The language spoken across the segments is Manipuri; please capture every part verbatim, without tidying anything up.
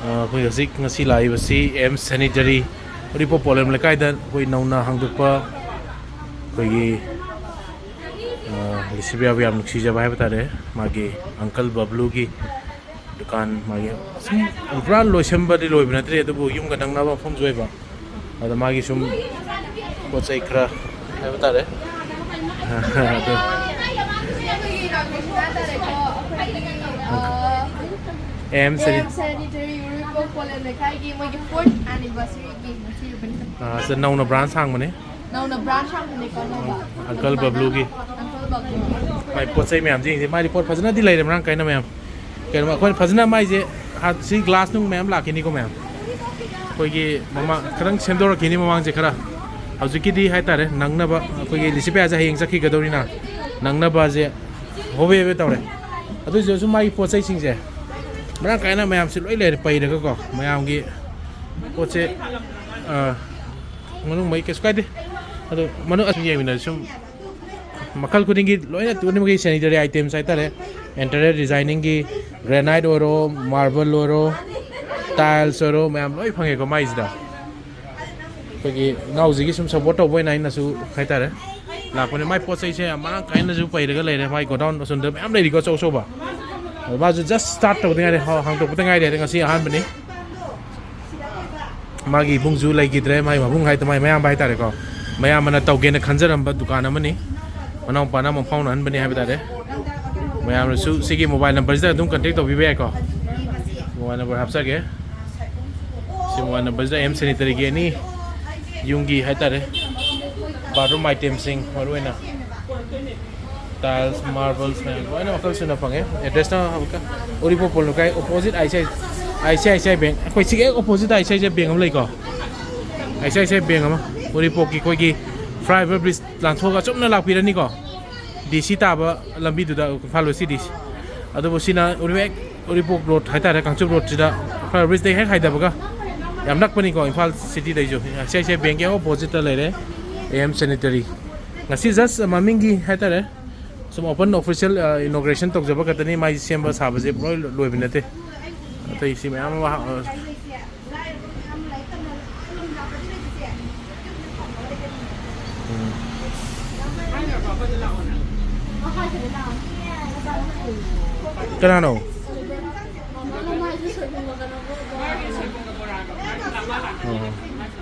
ꯑ, ꯑꯩꯈꯣꯏ ꯍꯧꯖꯤꯛ ꯉꯁꯤ ꯂꯥꯛꯏꯕꯁꯤ ꯑꯦꯝ ꯁꯦꯅꯤꯇꯔꯤ, ꯎꯔꯤꯄꯣꯛ ꯄꯣꯂꯦꯝ ꯂꯩꯀꯥꯏꯗ ꯑꯩꯈꯣꯏ ꯅꯧꯅ ꯍꯥꯡꯗꯣꯛꯄ ꯑꯩꯈꯣꯏꯒꯤ, ꯑ, ꯂꯤꯁꯤꯕꯤꯌꯥꯕꯨ ꯌꯥꯝ ꯅꯨꯡꯁꯤꯖꯕ ꯍꯥꯏꯕ ꯇꯥꯔꯦ, ꯃꯥꯒꯤ ꯑꯪꯀꯜ ꯕꯕ꯭ꯂꯨꯒꯤ ꯗꯨꯀꯥꯟ, ꯃꯥꯒꯤ ꯁꯨꯝ ꯄꯨꯔꯥ ꯂꯣꯏꯁꯤꯟꯕꯗꯤ ꯂꯣꯏꯕ ꯅꯠꯇ꯭ꯔꯤ, ꯑꯗꯨꯕꯨ ꯌꯨꯝꯒ ꯅꯛꯅꯕ ꯃꯐꯝꯁꯨ ꯑꯣꯏꯕ, ꯑꯗ ꯃꯥꯒꯤ ꯁꯨꯝ ꯄꯣꯠ ꯆꯩ ꯈꯔ ꯍꯥꯏꯕ ꯇꯥꯔꯦ꯫ ꯑꯗꯨ ꯑꯦꯝ ꯁꯦꯅꯤ-, ꯑꯦꯝ ꯁꯦꯅꯤꯇꯔꯤ ꯎꯔꯤꯄꯣꯛ ꯄꯣꯂꯦꯝ ꯂꯩꯀꯥꯏꯒꯤ ꯃꯣꯏꯒꯤ ꯐꯣꯔꯠ ꯑꯦꯅꯤꯚꯔꯁꯔꯤꯒꯤ ꯉꯁꯤ ꯑꯣꯏꯕꯅꯤ꯫ ꯑ, ꯁꯤꯗ ꯅꯧꯅ ꯕ꯭ꯔꯥꯟꯁ ꯍꯥꯡꯕꯅꯦ꯫ ꯅꯧꯅ ꯕ꯭ꯔꯥꯟꯁ ꯍꯥꯡꯕꯅꯦꯀꯣ, ꯑꯅꯧꯕ꯫ ꯑꯪꯀꯜ ꯕꯕ꯭ꯂꯨꯒꯤ꯫ ꯑꯪꯀꯜ ꯕꯕ꯭ꯂꯨꯒꯤ꯫ ꯃꯥꯏ ꯄꯣꯠ ꯆꯩ ꯃꯌꯥꯝꯁꯦ ꯌꯦꯡꯁꯦ, ꯃꯥꯗꯤ ꯄꯣꯠ ꯐꯖꯅꯗꯤ ꯂꯩꯔꯦ ꯃꯔꯥꯡ ꯀꯥꯏꯅ ꯃꯌꯥꯝ꯫ ꯀꯩꯅꯣ, ꯑꯩꯈꯣꯏꯅ ꯐꯖꯅ ꯃꯥꯏꯁꯦ, ꯍꯥ-, ꯁꯤ ꯒ꯭ꯂꯥꯁ ꯅꯨꯡ ꯃꯌꯥꯝ ꯂꯥꯛꯈꯤꯅꯤꯀꯣ ꯃꯌꯥꯝ꯫ ꯑꯩꯈꯣꯏꯒꯤ ꯃꯃꯥꯡ ꯈꯤꯇꯪ ꯁꯦꯝꯗꯣꯔꯛꯈꯤꯅꯤ ꯃꯃꯥꯡꯁꯦ ꯈꯔ꯫ ꯍꯧꯖꯤꯛꯀꯤꯗꯤ ꯍꯥꯏꯇꯥꯔꯦ, ꯅꯪꯅꯕ, ꯑꯩꯈꯣꯏꯒꯤ ꯂꯤꯁꯤꯄꯤꯌꯥꯁꯦ ꯍꯌꯦꯡ ꯆꯠꯈꯤꯒꯗꯧꯔꯤꯅ, ꯅꯪꯅꯕꯁꯦ ꯍꯣꯕꯦ ꯍꯣꯕꯦ ꯇꯧꯔꯦ꯫ ꯑꯗꯨꯏꯁꯨ ꯁꯨꯝ ꯃꯥꯒꯤ ꯄꯣꯠ ꯆꯩꯁꯤꯡꯁꯦ ꯃꯔꯥꯡ ꯀꯥꯏꯅ ꯃꯌꯥꯝꯁꯦ ꯂꯣꯏ ꯂꯩꯔꯦ ꯄꯩꯔꯒꯀꯣ, ꯃꯌꯥꯝꯒꯤ ꯄꯣꯠꯁꯦ, ꯑ, ꯃꯅꯨꯡ ꯃꯩ ꯀꯩꯁꯨ ꯀꯥꯏꯗꯦ꯫ ꯑꯗꯣ ꯃꯅꯨꯡ ꯑꯁꯨꯝ ꯌꯦꯡꯃꯤꯟꯅꯔꯁꯤ꯫ ꯁꯨꯝ ꯃꯈꯜ ꯈꯨꯗꯤꯡꯒꯤ ꯂꯣꯏꯅ ꯇꯨꯅꯤꯃꯛꯀꯤ ꯁꯦꯅꯤꯇꯔꯤ ꯑꯥꯏꯇꯦꯝꯁ ꯍꯥꯏꯇꯥꯔꯦ, ꯏꯟꯇꯔꯤꯌꯔ ꯗꯤꯖꯥꯏꯅꯤꯡꯒꯤ, ꯒ꯭ꯔꯦꯅꯥꯏꯠ ꯑꯣꯏꯔꯣ, ꯃꯥꯔꯕꯜ ꯑꯣꯏꯔꯣ, ꯇꯥꯏꯜꯁ ꯑꯣꯏꯔꯣ, ꯃꯌꯥꯝ ꯂꯣꯏ ꯐꯪꯉꯦꯀꯣ ꯃꯥꯏꯁꯤꯗ꯫ ꯑꯩꯈꯣꯏꯒꯤ ꯏꯅꯥꯎꯁꯤꯒꯤ ꯁꯨꯝ ꯁꯞꯄꯣꯔꯠ ꯇꯧꯕ ꯑꯣꯏꯅ ꯑꯩꯅꯁꯨ ꯍꯥꯏꯇꯥꯔꯦ ꯂꯥꯛꯄꯅꯦ꯫ ꯃꯥꯏ ꯄꯣꯠ ꯆꯩꯁꯦ ꯌꯥꯝ ꯃꯔꯥꯡ ꯀꯥꯏꯅꯁꯨ ꯄꯩꯔꯒ ꯂꯩꯔꯦ, ꯃꯥꯏ ꯒꯣꯗꯥꯎꯟ ꯑꯁꯣꯝꯗ ꯃꯌꯥꯝ ꯂꯩꯔꯤꯀꯣ, ꯑꯆꯧ ꯑꯆꯧꯕ꯫ ꯑꯗꯣ ꯃꯥꯁꯨ ꯖꯁ ꯁ꯭ꯇꯥꯔꯠ ꯇꯧꯗ ꯉꯥꯏꯔꯤ, ꯍꯥ-, ꯍꯥꯡꯗꯣꯛꯄꯗ ꯉꯥꯏꯔꯤ, ꯑꯗ ꯉꯁꯤ ꯑꯍꯥꯟꯕꯅꯤ꯫ ꯃꯥꯒꯤ ꯏꯕꯨꯡꯁꯨ ꯂꯩꯈꯤꯗ꯭ꯔꯦ, ꯃꯥꯒꯤ ꯃꯕꯨꯡ ꯍꯥꯏꯗꯣ, ꯃꯥꯒꯤ ꯃꯌꯥꯝꯕ ꯍꯥꯏꯇꯥꯔꯦꯀꯣ, ꯃꯌꯥꯝꯕꯅ ꯇꯧꯒꯦꯅ ꯈꯟꯖꯔꯝꯕ ꯗꯨꯀꯥꯟ ꯑꯃꯅꯤ꯫ ꯃꯅꯥꯎꯄꯥꯅ ꯑꯃꯨꯛ ꯐꯥꯎꯅꯍꯟꯕꯅꯤ ꯍꯥꯏꯕ ꯇꯥꯔꯦ꯫ ꯃꯌꯥꯝꯅꯁꯨ ꯁꯤꯒꯤ ꯃꯣꯕꯥꯏꯜ ꯅꯝꯕꯔꯁꯤꯗ ꯑꯗꯨꯝ ꯀꯟꯇꯦꯛ ꯇꯧꯕꯤꯕ ꯌꯥꯏꯀꯣ꯫ ꯃꯣꯕꯥꯏꯜ ꯅꯝꯕꯔ ꯍꯥꯞꯆꯒꯦ꯫ ꯁꯤ ꯃꯣꯕꯥꯏꯜ ꯅꯝꯕꯔꯁꯤꯗ ꯑꯦꯝ ꯁꯦꯅꯤꯇꯔꯤꯒꯤ ꯑꯦꯅꯤ ꯌꯨꯝꯒꯤ ꯍꯥꯏꯇꯥꯔꯦ, ꯕꯥꯠꯔꯨꯝ ꯑꯥꯏꯇꯦꯝꯁꯤꯡ, ꯃꯔꯨꯑꯣꯏꯅ ꯇꯥꯏꯜꯁ, ꯃꯥꯔꯕꯜꯁ ꯃꯌꯥꯝ ꯂꯣꯏꯅ ꯃꯈꯜ ꯁꯨꯅ ꯐꯪꯉꯦ꯫ ꯑꯦꯗ꯭ꯔꯦꯁꯅ ꯑꯃꯨꯛꯀ ꯎꯔꯤꯄꯣꯛ ꯄꯣꯂꯦꯝ ꯂꯩꯀꯥꯏ, opposite I C I, I C I C I bank, ꯑꯩꯈꯣꯏ ꯁꯤꯒꯤ ꯍꯦꯛ ꯑꯣꯄꯣꯖꯤꯠꯇ I C I C I bank ꯑꯃ ꯂꯩꯀꯣ꯫ I C I C I bank ꯑꯃ, ꯎꯔꯤꯄꯣꯛꯀꯤ ꯑꯩꯈꯣꯏꯒꯤ flyover bridge ꯂꯥꯟꯊꯣꯛꯑꯒ ꯆꯨꯝꯅ ꯂꯥꯛꯄꯤꯔꯅꯤꯀꯣ, ꯗꯤ ꯁꯤ ꯇꯥꯕ ꯂꯝꯕꯤꯗꯨꯗ, ꯏꯝꯐꯥꯜ ꯋꯦꯁꯀꯤ ꯗꯤ ꯁꯤ꯫ ꯑꯗꯨꯕꯨ ꯁꯤꯅ ꯎꯔꯤꯄꯣꯛ, ꯎꯔꯤꯄꯣꯛ ꯔꯣꯗ ꯍꯥꯏꯇꯥꯔꯦ, ꯀꯥꯡꯆꯨꯞ ꯔꯣꯗꯁꯤꯗ flyover bridgeꯇꯩ ꯍꯦꯛ ꯍꯥꯏꯊꯕꯒ ꯌꯥꯝ ꯅꯛꯄꯅꯤꯀꯣ ꯏꯝꯐꯥꯜ ꯁꯤꯇꯤꯗꯩꯁꯨ꯫ ꯁꯤ ꯑꯩꯁꯦ ꯕꯦꯡꯒꯤ ꯑꯣꯄꯣꯖꯤꯠꯇ ꯂꯩꯔꯦ, ꯑꯦ ꯑꯦꯝ ꯁꯦꯅꯤꯇꯔꯤ꯫ ꯉꯁꯤ just ꯃꯃꯤꯡꯒꯤ ꯍꯥꯏꯇꯥꯔꯦ, ꯁꯨꯝ open official inauguration ꯇꯧꯖꯕ ꯈꯛꯇꯅꯤ꯫ ꯃꯥꯏ ꯁꯦꯝꯕ ꯁꯥꯕꯁꯦ ꯂꯣꯏ ꯂꯣꯏꯕ ꯅꯠꯇꯦ꯫ ꯑꯇꯩ ꯁꯤ ꯃꯌꯥꯝ ꯑꯃ, ꯑ, ꯎꯝ꯫ ꯀꯅꯥꯅꯣ? ꯑꯣ꯫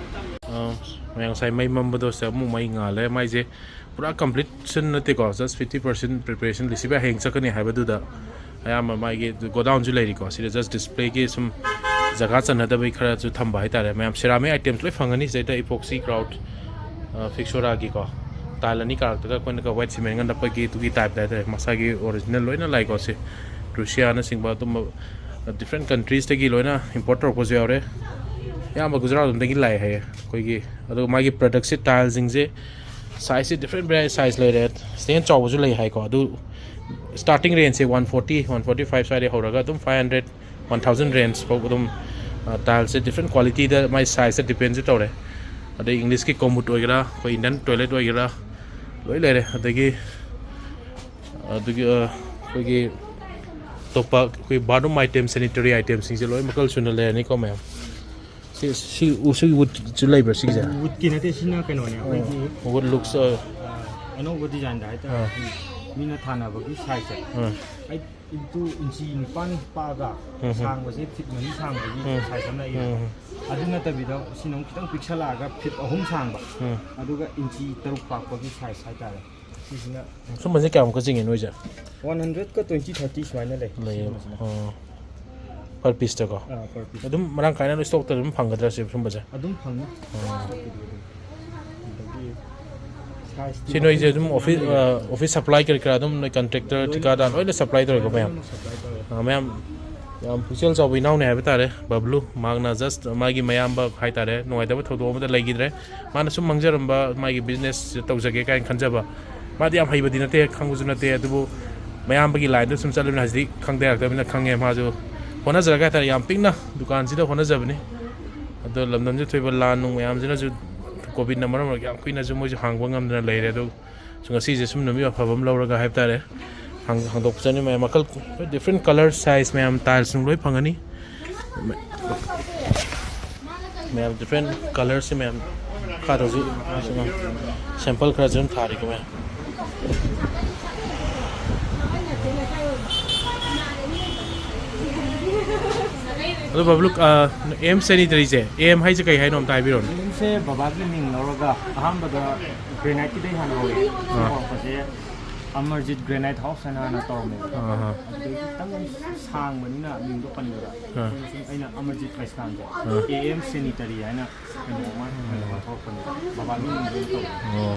ꯑ, ꯃꯌꯥꯝ ꯉꯁꯥꯏ ꯃꯩ ꯃꯝꯕꯗꯣ ꯁꯤꯗ ꯑꯃꯨꯛ ꯃꯩ ꯉꯥꯜꯂꯦ꯫ ꯃꯩꯁꯦ ꯄꯨꯔꯥ completion ꯅꯠꯇꯦꯀꯣ, just fifty percent preparation ꯂꯤꯁꯤꯕꯥꯏ ꯍꯌꯦꯡ ꯆꯠꯀꯅꯤ ꯍꯥꯏꯕꯗꯨꯗ ꯑꯌꯥꯝꯕ ꯃꯥꯒꯤ godownꯁꯨ ꯂꯩꯔꯤꯀꯣ꯫ ꯁꯤꯗ just displayꯒꯤ ꯁꯨꯝ ꯖꯒꯥ ꯆꯟꯅꯗꯕꯒꯤ ꯈꯔꯁꯨ ꯊꯝꯕ ꯍꯥꯏꯇꯥꯔꯦ꯫ ꯃꯌꯥꯝ ceramic items ꯂꯣꯏ ꯐꯪꯒꯅꯤ ꯁꯤꯗꯩꯗ, epoxy grout, ꯑ, Flexuraꯒꯤꯀꯣ, tile ꯑꯅꯤ ꯀꯥꯔꯛꯇꯒ ꯑꯩꯈꯣꯏꯅꯒ white cementꯒ ꯅꯞꯄꯒꯤ ꯑꯗꯨꯒꯤ typeꯇ ꯍꯥꯏꯇꯥꯔꯦ꯫ ꯃꯁꯥꯒꯤ original ꯂꯣꯏꯅ ꯂꯥꯛꯏꯀꯣ꯫ ꯁꯤ Russiaꯅꯆꯤꯡꯕ ꯑꯗꯨꯝꯕ different countries ꯇꯒꯤ ꯂꯣꯏꯅ import ꯇꯧꯔꯛꯄꯁꯨ ꯌꯥꯎꯔꯦ꯫ ꯑꯌꯥꯝꯕ ꯒꯨꯖꯔꯥꯠ ꯂꯣꯝꯗꯒꯤ ꯂꯥꯛꯑꯦ ꯍꯥꯏꯌꯦ꯫ ꯑꯩꯈꯣꯏꯒꯤ, ꯑꯗꯨꯒ ꯃꯥꯒꯤ productꯁꯦ, tileꯁꯤꯡꯁꯦ sizeꯁꯦ different variety size ꯂꯩꯔꯦ꯫ Stand ꯆꯥꯎꯕꯁꯨ ꯂꯩ ꯍꯥꯏꯀꯣ꯫ ꯑꯗꯨ starting rangeꯁꯦ one forty, one forty five ꯁ꯭ꯋꯥꯏꯗꯩ ꯍꯧꯔꯒ ꯑꯗꯨꯝ five hundred, one thousand range ꯐꯥꯎ ꯑꯗꯨꯝ, ꯑ, tileꯁꯦ different qualityꯗ ꯃꯥꯏ sizeꯇ dependꯁꯨ ꯇꯧꯔꯦ꯫ ꯑꯗꯩ Englishꯀꯤ commode ꯑꯣꯏꯒꯦꯔꯥ, ꯑꯩꯈꯣꯏ Indian toilet ꯑꯣꯏꯒꯦꯔꯥ, ꯂꯣꯏ ꯂꯩꯔꯦ꯫ ꯑꯗꯒꯤ, ꯑꯗꯨꯒꯤ, ꯑ, ꯑꯩꯈꯣꯏꯒꯤ ꯑꯇꯣꯞꯄ ꯑꯩꯈꯣꯏ bathroom item, sanitary itemꯁꯤꯡꯁꯦ ꯂꯣꯏ ꯃꯈꯜ ꯁꯨꯅ ꯂꯩꯔꯅꯤꯀꯣ ꯃꯌꯥꯝ꯫ ꯁꯤ, ꯁꯤ, ꯎ, ꯁꯤ woodꯁꯨ ꯂꯩꯕ꯭ꯔꯥ ꯁꯤꯒꯤꯁꯦ? Woodꯀꯤ ꯅꯠꯇꯦ, ꯁꯤꯅ ꯀꯩꯅꯣꯅꯦ, ꯑꯩꯈꯣꯏꯒꯤ, Wood looks, ꯑ, ꯑ, ꯑꯅꯧꯕ designꯗ ꯍꯥꯏꯇꯥꯔꯦ꯫ ꯑꯥ꯫ ꯃꯤꯅ ꯊꯥꯅꯕꯒꯤ sizeꯁꯦ꯫ ꯑꯥ꯫ ꯑꯩ into inch ꯅꯤꯄꯥꯟ ꯄꯥꯛꯑꯒ ꯎꯝ꯫ ꯁꯥꯡꯕꯁꯦ feet ꯃꯔꯤ ꯁꯥꯡꯕꯒꯤ ꯎꯝ꯫ Size ꯑꯃ ꯂꯩꯌꯦ꯫ ꯎꯝ꯫ ꯑꯗꯨ ꯅꯠꯇꯕꯤꯗ ꯁꯤꯅ ꯑꯃꯨꯛ ꯈꯤꯇꯪ ꯄꯤꯛꯁꯜꯂꯛꯑꯒ feet ꯑꯍꯨꯝ ꯁꯥꯡꯕ, ꯎꯝ꯫ ꯑꯗꯨꯒ inch ꯇꯔꯨꯛ ꯄꯥꯛꯄꯒꯤ size ꯍꯥꯏꯇꯥꯔꯦ꯫ ꯁꯤꯁꯤꯅ ꯁꯨꯝꯕꯁꯦ ꯀꯌꯥꯃꯨꯛꯀ ꯆꯤꯡꯉꯦ ꯅꯣꯏꯁꯦ? One hundredꯀ twenty, thirty ꯁꯨꯃꯥꯏꯅ ꯂꯩ꯫ ꯂꯩꯌꯦ꯫ ꯁꯤꯒꯨꯝꯕꯁꯤꯅ꯫ ꯑꯣ꯫ Per pieceꯇꯀꯣ? ꯑꯥ, per piece꯫ ꯑꯗꯨꯝ ꯃꯔꯥꯡ ꯀꯥꯏꯅ ꯅꯣꯏ stockꯇ ꯑꯗꯨꯝ ꯐꯪꯒꯗ꯭ꯔꯥ ꯁꯤ ꯁꯨꯝꯕꯁꯦ? ꯑꯗꯨꯝ ꯐꯪꯅꯤ꯫ ꯑꯣ꯫ ꯑꯗꯒꯤ sizeꯇꯤ ꯁꯤ ꯅꯣꯏꯁꯦ ꯑꯗꯨꯝ ꯃꯈꯜ office, ꯃꯌꯥꯝ ꯂꯩ꯫ ꯑ, office supply ꯀꯔꯤ ꯀꯔꯥ ꯑꯗꯨꯝ ꯅꯣꯏ contractor, ꯂꯣꯏꯅ ꯊꯤꯀꯥꯗꯥꯔ ꯂꯣꯏꯅ supply ꯇꯧꯔꯦꯀꯣ ꯃꯌꯥꯝ? ꯂꯣꯏꯅ supply ꯇꯧꯔꯦ꯫ ꯑ, ꯃꯌꯥꯝ ꯌꯥꯝ ꯄꯨꯛꯆꯦꯜ ꯆꯥꯎꯕ ꯏꯅꯥꯎꯅꯦ ꯍꯥꯏꯕ ꯇꯥꯔꯦ ꯕꯕ꯭ꯂꯨ꯫ ꯃꯍꯥꯛꯅ just ꯃꯥꯒꯤ ꯃꯌꯥꯝꯕ ꯍꯥꯏ ꯇꯥꯔꯦ, ꯅꯨꯡꯉꯥꯏꯇꯕ ꯊꯧꯗꯣꯛ ꯑꯃꯗ ꯂꯩꯈꯤꯗ꯭ꯔꯦ꯫ ꯃꯥꯅ ꯁꯨꯝ ꯃꯥꯡꯖꯔꯝꯕ ꯃꯥꯒꯤ business ꯇꯧꯖꯒꯦ ꯀꯥꯏꯅ ꯈꯟꯖꯕ, ꯃꯥꯗꯤ ꯌꯥꯝ ꯍꯩꯕꯗꯤ ꯅꯠꯇꯦ, ꯈꯪꯕꯁꯨ ꯅꯠꯇꯦ, ꯑꯗꯨꯕꯨ ꯃꯌꯥꯝꯕꯒꯤ line ꯗ ꯁꯨꯝ ꯆꯠꯂꯕꯅꯤꯅ ꯍꯧꯖꯤꯛꯇꯤ ꯈꯪꯗ ꯌꯥꯔꯛꯇꯕꯅꯤꯅ ꯈꯪꯉꯦ꯫ ꯃꯥꯁꯨ ꯍꯣꯠꯅꯖꯔꯒ ꯍꯥꯏ ꯇꯥꯔꯦ, ꯌꯥꯝ ꯄꯤꯛꯅ ꯗꯨꯀꯥꯟꯁꯤꯗ ꯍꯣꯠꯅꯖꯕꯅꯤ꯫ ꯑꯗꯣ ꯂꯝꯗꯝꯁꯤꯗ ꯊꯣꯛꯏꯕ ꯂꯥꯟ ꯅꯨꯡ ꯃꯌꯥꯝꯁꯤꯅꯁꯨ, ꯀꯣꯚꯤꯠꯅ ꯃꯔꯝ ꯑꯣꯏꯔꯒ ꯌꯥꯝ ꯀꯨꯏꯅꯁꯨ ꯃꯣꯏꯁꯨ ꯍꯥꯡꯕ ꯉꯝꯗꯅ ꯂꯩꯔꯦ꯫ ꯑꯗꯨ ꯁꯣ ꯉꯁꯤꯁꯦ ꯁꯨꯝ ꯅꯨꯃꯤꯠ ꯑꯐꯕ ꯑꯃ ꯂꯧꯔꯒ ꯍꯥꯏꯕ ꯇꯥꯔꯦ, ꯍꯥꯡ-, ꯍꯥꯡꯗꯣꯛꯄ ꯆꯠꯅꯤ꯫ ꯃꯌꯥꯝ ꯃꯈꯜ different colour size ꯃꯌꯥꯝ tiles ꯅꯨꯡ ꯂꯣꯏ ꯐꯪꯒꯅꯤ꯫ ꯃꯌꯥꯝ different colour ꯁꯤ ꯃꯌꯥꯝ ꯃꯈꯥꯗꯁꯨ sample ꯈꯔꯁꯨ ꯑꯗꯨꯝ ꯊꯥꯔꯤꯀꯣ ꯃꯌꯥꯝ꯫ ꯑꯗꯣ ꯕꯕ꯭ꯂꯨ, ꯑ, ꯑꯦꯝ ꯁꯦꯅꯤꯇꯔꯤꯁꯦ, ꯑꯦꯝ ꯍꯥꯏꯁꯦ ꯀꯩ ꯍꯥꯏꯅꯣ ꯑꯝꯇ ꯍꯥꯏꯕꯤꯔꯣꯅꯦ꯫ ꯑꯦꯝꯁꯦ ꯕꯕꯥꯒꯤ ꯃꯤꯡ ꯂꯧꯔꯒ ꯑꯍꯥꯟꯕꯗ granite ꯀꯤꯗꯩ ꯍꯥꯟꯅ ꯍꯧꯔꯦ꯫ ꯑꯥ꯫ ꯍꯧꯔꯛꯄꯁꯦ ꯑꯃꯔꯖꯤꯠ Granite House ꯍꯥꯏꯅ ꯍꯥꯟꯅ ꯇꯧꯔꯝꯃꯦꯕ꯫ ꯑꯥ, ꯑꯥ꯫ ꯑꯗꯨꯗꯩ ꯈꯤꯇꯪ ꯁꯥꯡꯕꯅꯤꯅ ꯃꯤꯡꯗꯣ ꯄꯟꯕꯗ ꯑꯥ꯫ ꯑꯩꯈꯣꯏꯅ ꯁꯨꯝ, ꯑꯩꯅ ꯑꯃꯔꯖꯤꯠ ꯀ꯭ꯔꯤꯁꯅꯥꯟꯗꯣ, ꯑꯥ꯫ ꯑꯦ ꯑꯦꯝ ꯁꯦꯅꯤꯇꯔꯤ ꯍꯥꯏꯅ ꯀꯩꯅꯣ ꯑꯃ, ꯀꯩꯅꯣ ꯑꯣꯟꯊꯣꯔꯛꯄꯅꯦ꯫ ꯕꯕꯥꯒꯤ ꯃꯤꯡꯗꯣ ꯑꯣꯏꯅ ꯇꯧꯕ꯫ ꯑꯣ꯫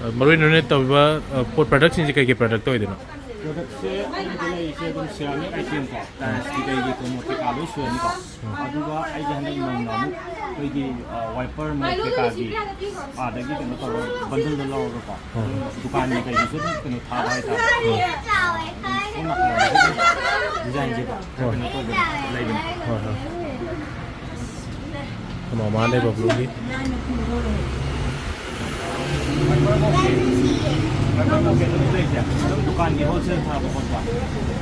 ꯑ, ꯃꯔꯨ ꯑꯣꯏꯅ ꯅꯣꯏꯅ ꯇꯧꯔꯤꯕ, ꯑ, ꯄꯣꯠ product ꯁꯤꯡꯁꯦ ꯀꯩ ꯀꯩ product ꯑꯣꯏꯗꯣꯏꯅꯣ? Product ꯁꯦ ꯑꯩꯒꯤꯗ ꯂꯩꯔꯤꯁꯦ ꯑꯗꯨꯝ ceramic item ꯀꯣ, tiles ꯀꯤ ꯀꯩꯒꯤ ꯀꯣꯃꯣꯠ ꯀꯩꯀꯥ ꯂꯣꯏ ꯁꯨꯔꯅꯤꯀꯣ꯫ ꯑꯗꯨꯒ ꯑꯩꯒꯤ ꯍꯟꯗꯛ ꯅꯧꯅ ꯑꯃꯨꯛ ꯑꯩꯈꯣꯏꯒꯤ, ꯑ, wiper ꯃꯣꯞ ꯀꯩꯀꯥꯒꯤ ꯑꯥꯗꯒꯤ ꯀꯩꯅꯣ ꯇꯧꯔꯒ bundle ꯗ ꯂꯧꯔꯒꯀꯣ, ꯑꯗꯨꯝ ꯗꯨꯀꯥꯟꯒꯤ ꯀꯩꯒꯤꯁꯨ ꯑꯗꯨꯝ ꯀꯩꯅꯣ ꯊꯥꯕ ꯍꯥꯏꯇꯥꯔꯦ꯫ ꯑꯗꯨꯝ ꯁꯣꯝ ꯅꯥꯀꯟꯗꯁꯨ ꯑꯗꯨꯝ design ꯁꯦ ꯈꯔ ꯀꯩꯅꯣ ꯇꯧꯕ ꯂꯩꯕꯅꯦ꯫ ꯍꯣꯏ, ꯍꯣꯏ꯫ ꯃꯃꯥ ꯂꯩꯕ ꯕ꯭ꯂꯨꯒꯤ꯫ ꯑꯗꯨꯝ ꯗꯨꯀꯥꯟꯒꯤ wholesale ꯊꯥꯕ ꯈꯣꯠꯄ꯫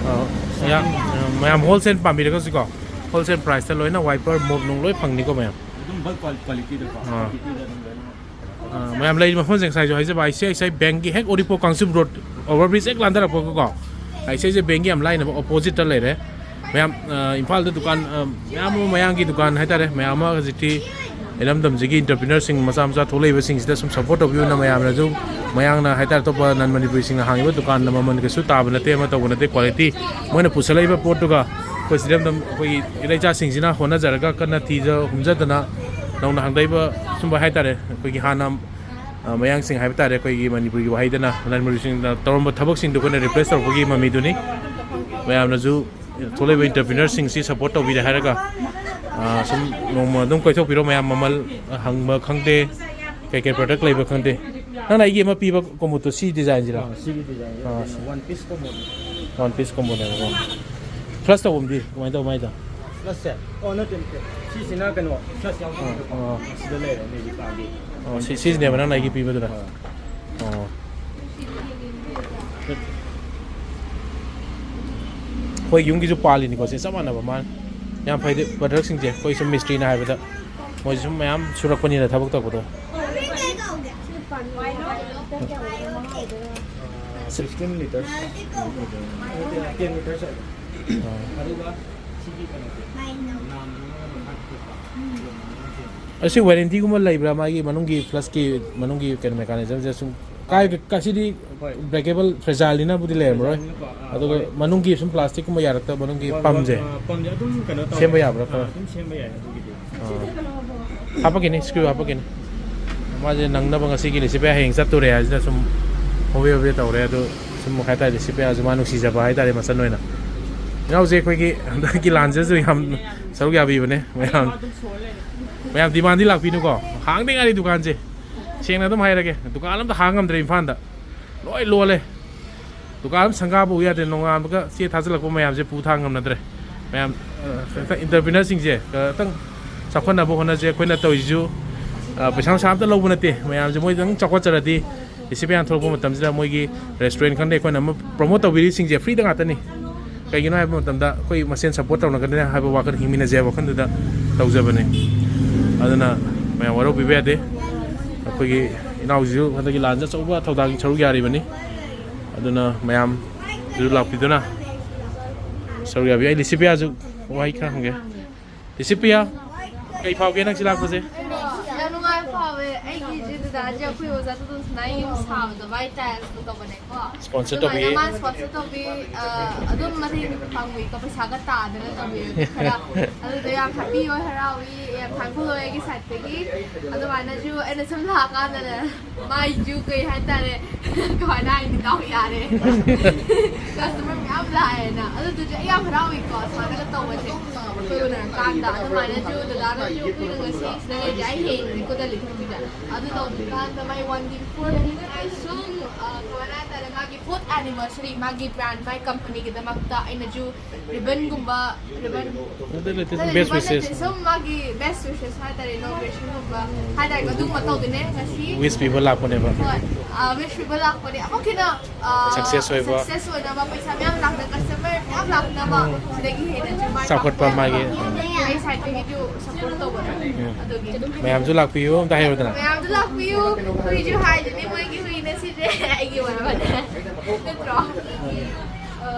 ꯑ, ꯌꯥꯝ, ꯃꯌꯥꯝ wholesale ꯄꯥꯝꯕꯤꯔꯒꯁꯨꯀꯣ, wholesale price ꯇ ꯂꯣꯏꯅ wiper ꯃꯣꯞ ꯅꯨꯡ ꯂꯣꯏ ꯐꯪꯅꯤꯀꯣ ꯃꯌꯥꯝ꯫ ꯑꯗꯨꯝ bulk qual-, quality ꯗꯀꯣ, ꯑꯥ꯫ Quantity ꯗ ꯑꯗꯨꯝ ꯂꯣꯏꯅꯃꯛ꯫ ꯑ, ꯃꯌꯥꯝ ꯂꯩꯔꯤꯕ ꯃꯐꯝꯁꯦ ꯉꯁꯥꯏꯁꯨ ꯍꯥꯏꯖꯕ, I C I C I ꯕꯦꯡꯛꯀꯤ ꯍꯦꯛ ꯎꯔꯤꯄꯣꯛ ꯀꯥꯡꯆꯨꯞ ꯔꯣꯗ overbridge ꯍꯦꯛ ꯂꯥꯟꯊꯔꯛꯄꯒꯀꯣ, I C I C I ꯕꯦꯡꯛꯀꯤ ꯌꯥꯝ ꯂꯥꯏꯅꯕ opposite ꯇ ꯂꯩꯔꯦ꯫ ꯃꯌꯥꯝ, ꯑ, ꯏꯝꯐꯥꯜꯗ ꯗꯨꯀꯥꯟ, ꯑ, ꯃꯌꯥꯝ ꯑꯃ ꯃꯌꯥꯡꯒꯤ ꯗꯨꯀꯥꯟ ꯍꯥꯏꯇꯥꯔꯦ, ꯃꯌꯥꯝ ꯑꯃ ꯍꯧꯖꯤꯛꯇꯤ ꯏꯔꯝꯗꯝꯁꯤꯒꯤ entrepreneur ꯁꯤꯡ ꯃꯆꯥ ꯃꯆꯥ ꯊꯣꯛꯂꯛꯏꯕꯁꯤꯡꯁꯤꯗ ꯁꯨꯝ support ꯇꯧꯕꯤꯌꯨꯅ ꯃꯌꯥꯝꯅꯁꯨ, ꯃꯌꯥꯡꯅ ꯍꯥꯏꯇꯥꯔꯦ, ꯑꯇꯣꯞꯄ non ꯃꯅꯤꯄꯨꯔꯤꯁꯤꯡꯅ ꯍꯥꯡꯉꯤꯕ ꯗꯨꯀꯥꯟꯗ ꯃꯃꯜ ꯀꯩꯁꯨ ꯇꯥꯕ ꯅꯠꯇꯦ, ꯑꯃ ꯇꯧꯕ ꯅꯠꯇꯦ, quality ꯃꯣꯏꯅ ꯄꯨꯁꯜꯂꯛꯏꯕ ꯄꯣꯠꯇꯨꯒ ꯑꯩꯈꯣꯏ ꯁꯤꯗ ꯑꯗꯨꯝ ꯑꯩꯈꯣꯏꯒꯤ ꯏꯔꯩꯆꯥꯁꯤꯡꯁꯤꯅ ꯍꯣꯠꯅꯖꯔꯒ ꯀꯟꯅ ꯊꯤꯖ ꯍꯨꯝꯖꯗꯅ ꯅꯧꯅ ꯍꯥꯡꯗꯛꯏꯕ ꯁꯨꯝꯕ ꯍꯥꯏꯇꯥꯔꯦ, ꯑꯩꯈꯣꯏꯒꯤ ꯍꯥꯟꯅ, ꯑ, ꯃꯌꯥꯡꯁꯤꯡ ꯍꯥꯏꯕ ꯇꯥꯔꯦ, ꯑꯩꯈꯣꯏꯒꯤ ꯃꯅꯤꯄꯨꯔꯒꯤ ꯋꯥꯍꯩꯗꯅ ꯂꯟꯃꯔꯨꯁꯤꯡꯅ ꯇꯧꯔꯝꯕ ꯊꯕꯛꯁꯤꯡꯗꯨ ꯑꯩꯈꯣꯏꯅ replace ꯇꯧꯔꯛꯄꯒꯤ ꯃꯃꯤꯗꯨꯅꯤ꯫ ꯃꯌꯥꯝꯅꯁꯨ ꯊꯣꯛꯂꯛꯏꯕ entrepreneurꯁꯤꯡꯁꯤ support ꯇꯧꯕꯤꯔꯦ ꯍꯥꯏꯔꯒ, ꯑ, ꯁꯨꯝ ꯅꯣꯡꯃ ꯑꯗꯨꯝ ꯀꯣꯏꯊꯣꯛꯄꯤꯔꯣ ꯃꯌꯥꯝ, ꯃꯃꯜ ꯍꯪꯕ ꯈꯪꯗꯦ, ꯀꯩꯀꯩ product ꯂꯩꯕ ꯈꯪꯗꯦ꯫ ꯅꯪꯅ ꯑꯩꯒꯤ ꯑꯃ ꯄꯤꯕ ꯀꯣꯃꯨꯠꯇꯣ ꯁꯤ designꯁꯤꯔꯥ? ꯑꯥ, ꯁꯤꯒꯤ designꯁꯦ ꯑꯥ, ꯀꯩꯅꯣ, ꯁꯤ one piece combo꯫ ꯑꯥ, one piece comboꯅꯦꯕꯀꯣ꯫ Flush ꯇꯧꯐꯝꯗꯤ ꯀꯃꯥꯏꯅ ꯇꯧꯕ ꯃꯥꯏꯗꯣ? Flushꯁꯦ? ꯑꯣ, ꯅꯠꯇꯦ, ꯅꯠꯇꯦ꯫ ꯁꯤꯁꯤꯅ ꯀꯩꯅꯣ, flush ꯌꯥꯎꯗꯕꯤꯗꯀꯣ꯫ ꯑꯥ꯫ ꯁꯤꯗ ꯂꯩꯔꯦ, Magicꯀꯤ꯫ ꯑꯣ, ꯁꯤ, ꯁꯤꯁꯤꯅꯦꯕ ꯅꯪꯅ ꯑꯩꯒꯤ ꯄꯤꯕꯗꯨꯅ? ꯑꯥ꯫ ꯑꯣ꯫ ꯑꯩꯈꯣꯏ ꯌꯨꯝꯒꯤꯁꯨ ꯄꯥꯜꯂꯤꯅꯤꯀꯣ, ꯁꯤ ꯆꯞ ꯃꯥꯟꯅꯕ ꯃꯥꯅ꯫ ꯌꯥꯝ ꯐꯩꯗꯤ productꯁꯤꯡꯁꯦ, ꯑꯩꯈꯣꯏ ꯁꯨꯝ ꯃꯤꯁꯇ꯭ꯔꯤꯅ ꯍꯥꯏꯕꯗ ꯃꯣꯏꯁꯨ ꯁꯨꯝ ꯃꯌꯥꯝ ꯁꯨꯔꯛꯄꯅꯤꯅ ꯊꯕꯛ ꯇꯧꯕꯗꯣ꯫ Fifteen liters꯫ Ten liters꯫ ꯑꯗꯨꯒ ꯁꯤꯒꯤ ꯀꯩꯅꯣꯁꯦ꯫ ꯑꯁꯤ warrantyꯒꯨꯝꯕ ꯂꯩꯕ꯭ꯔꯥ? ꯃꯥꯒꯤ ꯃꯅꯨꯡꯒꯤ flushꯀꯤ ꯃꯅꯨꯡꯒꯤ ꯀꯩꯅꯣ mechanismꯁꯦ ꯁꯨꯝ ꯀꯥꯏ-, ꯀ-, ꯁꯤꯗꯤ ꯍꯣꯏ꯫ Breakable fragileꯅꯤꯅꯕꯨꯗꯤ ꯂꯩꯔꯝꯃꯔꯣꯏ꯫ Fragileꯅꯤꯀꯣ, ꯑꯥ, ꯑꯗꯨꯒ ꯍꯣꯏ꯫ ꯃꯅꯨꯡꯒꯤ ꯁꯨꯝ plasticꯀꯨꯝꯕ ꯌꯥꯔꯛꯇꯕ ꯃꯅꯨꯡꯒꯤ ꯍꯣꯏ, ꯄꯝꯁꯦ ꯍꯣꯏ, ꯑꯥ, ꯄꯝꯁꯦ ꯑꯗꯨꯝ ꯀꯩꯅꯣ ꯇꯧꯋꯦ꯫ ꯁꯦꯝꯕ ꯌꯥꯕ꯭ꯔꯥ ꯑꯥ, ꯈꯔ? ꯑꯗꯨꯝ ꯁꯦꯝꯕ ꯌꯥꯏ ꯑꯗꯨꯒꯤꯗꯤ꯫ ꯑꯥ꯫ ꯍꯥꯄꯛꯀꯅꯤ, screw ꯍꯥꯄꯛꯀꯅꯤ꯫ ꯃꯥꯁꯦ ꯅꯪꯅꯕ ꯉꯁꯤꯒꯤ ꯂꯤꯁꯤꯄꯤꯌꯥ ꯍꯌꯦꯡ ꯆꯠꯇꯣꯔꯦ ꯍꯥꯏꯁꯤꯅ ꯁꯨꯝ ꯍꯣꯕꯦ ꯍꯣꯕꯦ ꯇꯧꯔꯦ꯫ ꯑꯗꯨ ꯁꯨꯝ ꯍꯥꯏꯇꯥꯔꯦ, ꯂꯤꯁꯤꯄꯤꯌꯥꯁꯨ ꯃꯥ ꯅꯨꯡꯁꯤꯖꯕ ꯍꯥꯏꯇꯥꯔꯦ ꯃꯆꯟ ꯑꯣꯏꯅ꯫ ꯏꯅꯥꯎꯁꯦ ꯑꯩꯈꯣꯏꯒꯤ ꯍꯟꯗꯛꯀꯤ ꯂꯥꯟꯁꯤꯗꯁꯨ ꯌꯥꯝ ꯁꯔꯨꯛ ꯌꯥꯕꯤꯕꯅꯦ ꯃꯌꯥꯝ꯫ ꯃꯌꯥꯝ demandꯗꯤ ꯂꯥꯛꯄꯤꯅꯨꯀꯣ꯫ ꯍꯥꯡꯗ ꯉꯥꯏꯔꯤ ꯗꯨꯀꯥꯟꯁꯦ꯫ ꯁꯦꯡꯅ ꯑꯗꯨꯝ ꯍꯥꯏꯔꯒꯦ, ꯗꯨꯀꯥꯟ ꯑꯝꯇ ꯍꯥꯡ ꯉꯝꯗ꯭ꯔꯦ ꯏꯝꯐꯥꯜꯗ꯫ ꯂꯣꯏ ꯂꯣꯜꯂꯦ꯫ ꯗꯨꯀꯥꯟ ꯑꯃ ꯁꯪꯒꯥꯕ ꯎ ꯌꯥꯗ꯭ꯔꯦ, ꯅꯣꯡꯉꯥꯟꯕꯒ ꯆꯦ ꯊꯥꯖꯤꯜꯂꯛꯄ ꯃꯌꯥꯝꯁꯦ ꯄꯨ ꯊꯥꯡ ꯉꯝꯅꯗ꯭ꯔꯦ꯫ ꯃꯌꯥꯝ, ꯑ, ꯈꯤꯇꯪ entrepreneurꯁꯤꯡꯁꯦ ꯈꯤꯇꯪ ꯆꯥꯎꯈꯠꯅꯕ ꯍꯣꯠꯅꯁꯦ꯫ ꯑꯩꯈꯣꯏꯅ ꯇꯧꯔꯤꯁꯤꯁꯨ, ꯑ, ꯄꯩꯁꯥ ꯅꯨꯡꯁꯥ ꯑꯝꯇ ꯂꯧꯕ ꯅꯠꯇꯦ꯫ ꯃꯌꯥꯝꯁꯦ ꯃꯣꯏꯗꯪ ꯆꯥꯎꯈꯠꯆꯔꯗꯤ, ꯂꯤꯁꯤꯄꯤꯌꯥ ꯊꯣꯛꯂꯛꯄ ꯃꯇꯝꯁꯤꯗ ꯃꯣꯏꯒꯤ restaurant ꯈꯪꯗꯦ, ꯑꯩꯈꯣꯏꯅ ꯑꯃ promote ꯇꯧꯕꯤꯔꯤꯁꯤꯡꯁꯦ freeꯗ ꯉꯥꯛꯇꯅꯤ꯫ ꯀꯩꯒꯤꯅꯣ ꯍꯥꯏꯕ ꯃꯇꯝꯗ ꯑꯩꯈꯣꯏ ꯃꯁꯦꯟ support ꯇꯧꯅꯒꯗ꯭ꯔꯥ ꯍꯥꯏꯕ ꯋꯥꯈꯜ ꯍꯤꯡꯃꯤꯟꯅꯁꯦ ꯍꯥꯏꯕ ꯋꯥꯈꯜꯗꯨꯗ ꯇꯧꯖꯕꯅꯦ꯫ ꯑꯗꯨꯅ ꯃꯌꯥꯝ ꯋꯥꯔꯧꯕꯤꯕ ꯌꯥꯗꯦ꯫ ꯑꯩꯈꯣꯏꯒꯤ ꯏꯅꯥꯎꯁꯤꯁꯨ ꯍꯟꯗꯛꯀꯤ ꯂꯥꯟꯁꯦ ꯑꯆꯧꯕ ꯊꯧꯗꯥꯡ ꯁꯔꯨꯛ ꯌꯥꯔꯤꯕꯅꯤ꯫ ꯑꯗꯨꯅ ꯃꯌꯥꯝꯁꯨ ꯂꯥꯛꯄꯤꯗꯨꯅ ꯁꯔꯨꯛ ꯌꯥꯕꯤꯌꯨ꯫ ꯑꯩ ꯂꯤꯁꯤꯄꯤꯌꯥꯁꯨ ꯋꯥꯍꯩ ꯈꯔ ꯍꯪꯒꯦ꯫ ꯂꯤꯁꯤꯄꯤꯌꯥ, ꯀꯩ ꯐꯥꯎꯒꯦ ꯅꯪ ꯁꯤ ꯂꯥꯛꯄꯁꯦ? ꯌꯥꯝ ꯅꯨꯡꯉꯥꯏꯕ ꯐꯥꯎꯋꯦ꯫ ꯑꯩꯒꯤ ꯏꯆꯦ ꯗꯗꯥꯁꯦ ꯑꯩꯈꯣꯏ ꯑꯣꯖꯥ ꯇꯨꯗꯨ ꯁꯅꯥꯏ ꯌꯨꯝ ꯁꯥꯕꯗꯣ ꯃꯥꯏ ꯇꯥꯏꯜꯁꯇꯣ ꯇꯧꯕꯅꯦꯀꯣ꯫ Sponsor ꯑꯗꯨꯃꯥꯏꯅ ꯇꯧꯕꯤ꯫ ꯃꯥ sponsor ꯇꯧꯕꯤ꯫ ꯑ, ꯑꯗꯨꯝ ꯃꯇꯦꯡ ꯄꯥꯡꯕꯤꯀꯣ, ꯄꯩꯁꯥꯒ ꯇꯥꯗꯅ ꯇꯧꯕꯤꯔꯗꯤ ꯈꯔ꯫ ꯑꯗꯨꯗꯣ ꯌꯥꯝ happy ꯑꯣꯏ, ꯍꯔꯥꯎꯏ, ꯌꯥꯝ thankful ꯑꯣꯏ ꯑꯩꯒꯤ sideꯇꯒꯤ꯫ ꯑꯗꯨꯃꯥꯏꯅꯁꯨ ꯑꯩꯅ ꯁꯨꯝ ꯂꯥꯛꯑꯀꯥꯟꯗꯅꯦ, ꯃꯥꯏꯁꯨ ꯀꯩ ꯍꯥꯏꯇꯥꯔꯦ, ꯀꯃꯥꯏꯅ ꯍꯥꯏꯅꯤ, ꯗꯥꯎ ꯌꯥꯔꯦ꯫ Customer ꯃꯌꯥꯝ ꯂꯥꯛꯑꯦꯅ꯫ ꯑꯗꯨꯗꯨꯁꯨ ꯑꯩ ꯌꯥꯝ ꯍꯔꯥꯎꯏꯀꯣ, ꯁꯨꯃꯥꯏꯅꯒ ꯇꯧꯕꯁꯦ꯫ ꯑꯩꯈꯣꯏ ꯎꯅꯔꯀꯥꯟꯗ ꯑꯗꯨꯃꯥꯏꯅꯁꯨ ꯗꯗꯥꯅꯁꯨ ꯑꯩꯈꯣꯏꯅ ꯉꯁꯤ ꯁꯤꯗ ꯂꯩꯔꯤꯁꯦ ꯑꯩ ꯍꯌꯦꯡꯅꯤꯀꯣ ꯗꯦꯜꯂꯤ ꯊꯣꯛꯇꯣꯏꯁꯦ꯫ ꯑꯗꯨ ꯇꯧꯗ꯭ꯔꯤꯀꯥꯟꯗ ꯃꯥꯏ one day before ꯑꯩ ꯁꯨꯝ, ꯑ, ꯀꯃꯥꯏꯅ ꯍꯥꯏꯇꯥꯔꯦ, ꯃꯥꯒꯤ fourth anniversary, ꯃꯥꯒꯤ brand, ꯃꯥꯏ companyꯒꯤꯗꯃꯛꯇ ꯑꯩꯅꯁꯨ ribbonꯒꯨꯝꯕ, ribbon, ꯅꯠꯇꯦ, ꯅꯠꯇꯦ, ꯁꯨꯝ ꯅꯠꯇꯦ, best ribbon ꯅꯠꯇꯦ, wishes꯫ ꯁꯨꯝ ꯃꯥꯒꯤ best wishesꯍꯥꯏꯇꯥꯔꯦ, inaugurationꯒꯨꯝꯕ ꯍꯥꯏꯇꯥꯔꯦ, ꯑꯗꯨꯒꯨꯝꯕ ꯇꯧꯗꯣꯏꯅꯦ ꯉꯁꯤ꯫ Wish ꯄꯤꯕ ꯂꯥꯛꯄꯅꯦꯕ꯫ ꯍꯣꯏ, ꯑ, wish ꯄꯤꯕ ꯂꯥꯛꯄꯅꯦ꯫ ꯑꯃꯨꯛ ꯍꯦꯟꯅ, ꯑ, success ꯑꯣꯏꯕ꯫ Success ꯑꯣꯏꯅꯕ, ꯄꯩꯁꯥ ꯃꯌꯥꯝ ꯂꯥꯛꯅ, customer ꯃꯌꯥꯝ ꯂꯥꯛꯅꯕ, ꯁꯤꯗꯒꯤ ꯍꯦꯟꯅꯁꯨ ꯃꯥꯏ ꯆꯥꯎꯈꯠꯄ ꯄꯥꯛꯄ ꯃꯥꯒꯤ꯫ ꯑꯩ sideꯇꯒꯤꯁꯨ support ꯇꯧꯕꯅꯦ꯫ ꯎꯝ꯫ ꯑꯗꯨꯒꯤ꯫ ꯃꯌꯥꯝꯁꯨ ꯂꯥꯛꯄꯤꯌꯨ ꯑꯝꯇ ꯍꯥꯏꯔꯨꯗꯅ꯫ ꯃꯌꯥꯝꯁꯨ ꯂꯥꯛꯄꯤꯌꯨ꯫ ꯍꯨꯏꯁꯨ ꯍꯥꯏꯗꯨꯅꯤ, ꯃꯣꯏꯒꯤ ꯍꯨꯏꯅ ꯁꯤꯁꯦ ꯑꯩꯒꯤ ꯑꯣꯏꯔꯕꯅꯦ꯫ ꯅꯠꯇ꯭ꯔꯣ? ꯑ,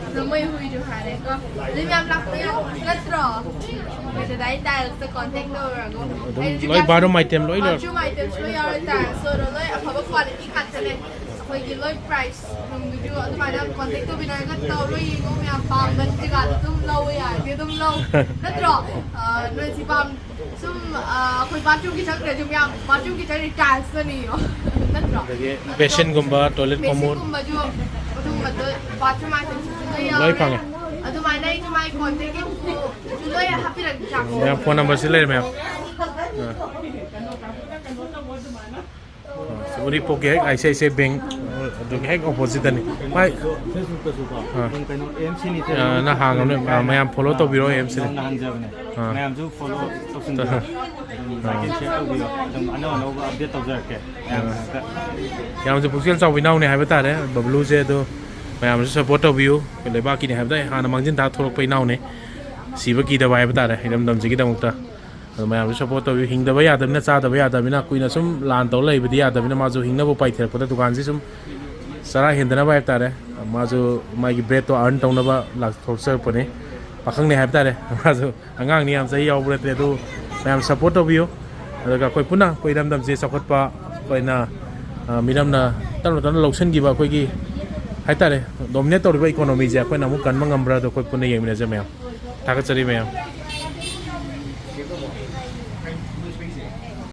ꯑꯗꯣ ꯃꯣꯏ ꯍꯨꯏꯁꯨ ꯍꯥꯏꯔꯦꯀꯣ꯫ ꯑꯗꯨ ꯃꯌꯥꯝ ꯂꯥꯛꯄꯤꯌꯨ꯫ ꯅꯠꯇ꯭ꯔꯣ? ꯑꯩꯈꯣꯏ ꯗꯗꯥꯏ ꯇꯥꯏꯜꯁꯇ contact ꯇꯧꯔꯒ꯫ ꯑꯗꯨꯝ ꯑꯩꯅꯁꯨ ꯂꯣꯏ ꯇꯥꯏꯜꯁ, bathroom item ꯂꯣꯏ ꯂꯣꯏ꯫ Bathroom itemꯁꯨ ꯂꯣꯏ ꯌꯥꯎꯔꯦ, ꯇꯥꯏꯜꯁꯁꯨ ꯂꯣꯏ ꯑꯐꯕ quality ꯉꯥꯛꯇꯅꯦ꯫ ꯑꯩꯈꯣꯏꯒꯤ ꯂꯣꯏ price ꯅꯨꯡꯗꯨꯁꯨ ꯑꯗꯨꯃꯥꯏꯅ contact ꯇꯧꯕꯤꯔꯒ ꯇꯧꯔꯣ, ꯌꯦꯡꯉꯣ, ꯃꯌꯥꯝ ꯄꯥꯝꯕ ꯖꯒꯥꯗ ꯑꯗꯨꯝ ꯂꯧꯕ ꯌꯥꯔꯗꯤ ꯑꯗꯨꯝ ꯂꯧ꯫ ꯅꯠꯇ꯭ꯔꯣ? ꯑ, ꯅꯣꯏ ꯁꯤ ꯄꯥꯝ-, ꯁꯨꯝ, ꯑ, ꯑꯩꯈꯣꯏ bathroomꯒꯤ ꯆꯪꯗ꯭ꯔꯁꯨ ꯃꯌꯥꯝ bathroomꯒꯤ ꯆꯪꯉꯗꯤ tiles ꯇꯅꯤꯌꯣ꯫ ꯅꯠꯇ꯭ꯔꯣ? ꯑꯗꯒꯤ basinꯒꯨꯝꯕ, toilet commode꯫ Basinꯒꯨꯝꯕꯁꯨ ꯑꯗꯨꯒꯨꯝꯕꯗꯣ bathroom itemꯁꯨ ꯂꯣꯏ ꯌꯥꯎꯔꯦ꯫ ꯂꯣꯏ ꯐꯪꯉꯦ꯫ ꯑꯗꯨꯃꯥꯏꯅ ꯑꯩꯁꯨ ꯃꯥꯏ contact info ꯁꯨ ꯂꯣꯏ ꯍꯥꯞꯄꯤꯔꯛꯀꯦ꯫ ꯃꯌꯥꯝ phone numberꯁꯤ ꯂꯩꯔꯦ ꯃꯌꯥꯝ꯫ ꯑ꯫ ꯑ, ꯁꯤ ꯎꯔꯤꯄꯣꯛꯀꯤ ꯍꯦꯛ I C I C I bank ꯑꯗꯨꯒꯤ ꯍꯦꯛ oppositeꯇꯅꯤ꯫ ꯃꯥꯏ Facebookꯇꯁꯨ ꯀꯣ, ꯑꯥ꯫ ꯑꯗꯨꯝ ꯀꯩꯅꯣ, A M C ꯅꯤ ꯑꯥ, ꯅꯪ ꯍꯥꯡꯉꯕꯅꯦ꯫ ꯑꯥ, ꯃꯌꯥꯝ follow ꯇꯧꯕꯤꯔꯣ, A M C ꯅꯤ꯫ ꯅꯧꯅ ꯍꯥꯡꯖꯕꯅꯦ꯫ ꯑꯥ꯫ ꯃꯌꯥꯝꯁꯨ follow ꯇꯧꯁꯤꯟꯕꯤꯔꯣ꯫ ꯑꯥ꯫ ꯑꯗꯨꯝ like and share ꯇꯧꯕꯤꯔꯣ꯫ ꯑꯗꯨꯝ ꯑꯅꯧ ꯑꯅꯧꯕ update ꯇꯧꯖꯔꯛꯀꯦ꯫ ꯃꯌꯥꯝ ꯑꯥ꯫ ꯃꯔꯛꯇ꯫ ꯌꯥꯝꯅꯁꯨ ꯄꯨꯛꯆꯦꯜ ꯆꯥꯎꯕ ꯏꯅꯥꯎꯅꯤ ꯍꯥꯏꯕ ꯇꯥꯔꯦ, ꯕꯕ꯭ꯂꯨꯁꯦ꯫ ꯑꯗꯣ ꯃꯌꯥꯝꯁꯨ support ꯇꯧꯕꯤꯌꯨ꯫ ꯑꯩꯈꯣꯏ ꯂꯩꯕꯥꯛꯀꯤꯅꯤ ꯍꯥꯏꯕꯗ ꯑꯩ ꯍꯥꯟꯅ ꯃꯥꯡꯖꯤꯟ ꯊꯥ ꯊꯣꯛꯂꯛꯄ ꯏꯅꯥꯎꯅꯤ꯫ ꯁꯤꯕ ꯀꯤꯗꯕ ꯍꯥꯏꯕ ꯇꯥꯔꯦ, ꯏꯔꯝꯗꯝꯁꯤꯒꯤꯗꯃꯛꯇ꯫ ꯑꯗꯣ ꯃꯌꯥꯝꯁꯨ support ꯇꯧꯕꯤꯌꯨ꯫ ꯍꯤꯡꯗꯕ ꯌꯥꯗꯕꯅꯤꯅ, ꯆꯥꯗꯕ ꯌꯥꯗꯕꯅꯤꯅ, ꯀꯨꯏꯅ ꯁꯨꯝ ꯂꯥꯟ ꯇꯧꯔ ꯂꯩꯕꯗꯤ ꯌꯥꯗꯕꯅꯤꯅ, ꯃꯥꯁꯨ ꯍꯤꯡꯅꯕ ꯎꯄꯥꯏ ꯊꯤꯔꯛꯄꯗ ꯗꯨꯀꯥꯟꯁꯤ ꯁꯨꯝ ꯆꯔꯥ ꯍꯦꯟꯗꯅꯕ ꯍꯥꯏꯕ ꯇꯥꯔꯦ, ꯃꯥꯁꯨ ꯃꯥꯒꯤ breadꯇꯣ earn ꯇꯧꯅꯕ ꯂꯥꯛꯊꯣꯛꯆꯔꯛꯄꯅꯤ꯫ ꯄꯥꯈꯪꯅꯤ ꯍꯥꯏꯕ ꯇꯥꯔꯦ, ꯃꯥꯁꯨ ꯑꯉꯥꯡꯅꯤ, ꯌꯥꯝ ꯆꯍꯤ ꯌꯥꯎꯕ ꯅꯠꯇ꯭ꯔꯦ꯫ ꯑꯗꯨ ꯃꯌꯥꯝ support ꯇꯧꯕꯤꯌꯨ꯫ ꯑꯗꯨꯒ ꯑꯩꯈꯣꯏ ꯄꯨꯟꯅ ꯑꯩꯈꯣꯏ ꯏꯔꯝꯗꯝꯁꯦ ꯆꯥꯎꯈꯠꯄ ꯑꯩꯈꯣꯏꯅ, ꯑ, ꯃꯤꯔꯝꯅ ꯇꯞꯅ ꯇꯞꯅ ꯂꯧꯁꯤꯟꯈꯤꯕ ꯑꯩꯈꯣꯏꯒꯤ ꯍꯥꯏꯇꯥꯔꯦ, ꯗꯣꯃꯤꯅꯦꯠ ꯇꯧꯔꯤꯕ ꯏꯀꯣꯅꯣꯃꯤꯁꯦ ꯑꯩꯈꯣꯏꯅ ꯑꯃꯨꯛ ꯀꯟꯕ ꯉꯝꯕ꯭ꯔꯥ ꯑꯗꯣ ꯑꯩꯈꯣꯏ ꯄꯨꯟꯅ ꯌꯦꯡꯃꯤꯟꯅꯁꯦ ꯃꯌꯥꯝ꯫ ꯊꯥꯒꯠꯆꯔꯤ ꯃꯌꯥꯝ꯫